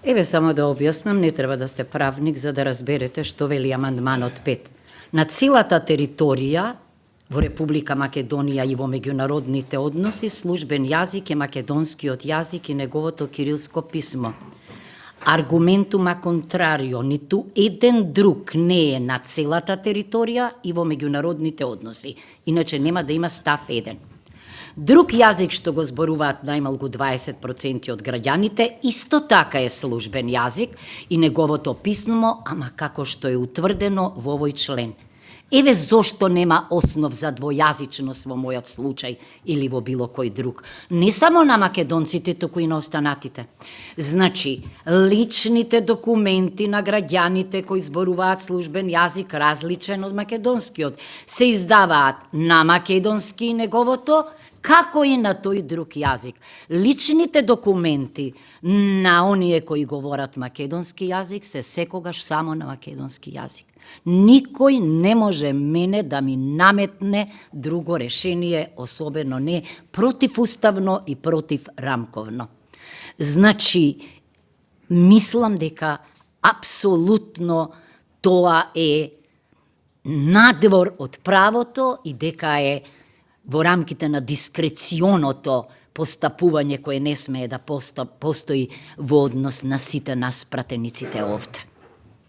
Еве само да објаснам, не треба да сте правник за да разберете што вели амандманот 5. На целата територија во Република Македонија и во меѓународните односи службен јазик е македонскиот јазик и неговото кирилско писмо. Аргументума контрарио, ниту еден друг не е на целата територија и во меѓународните односи. Иначе нема да има став 1. Друг јазик што го зборуваат најмалку 20% од граѓаните, исто така е службен јазик и неговото писмо, ама како што е утврдено во овој член. Еве зошто нема основ за двојазичност во мојот случај или во било кој друг. Не само на македонците, туку и на останатите. Значи, личните документи на граѓаните кои зборуваат службен јазик различен од македонскиот се издаваат на македонски и неговото, како и на тој друг јазик. Личните документи на оние кои говорат македонски јазик се секогаш само на македонски јазик. Никој не може мене да ми наметне друго решение, особено не противуставно и противрамковно. Значи, мислам дека апсолутно тоа е надвор од правото и дека е во рамките на дискреционото постапување кое не смее да постои во однос на сите нас пратениците овде.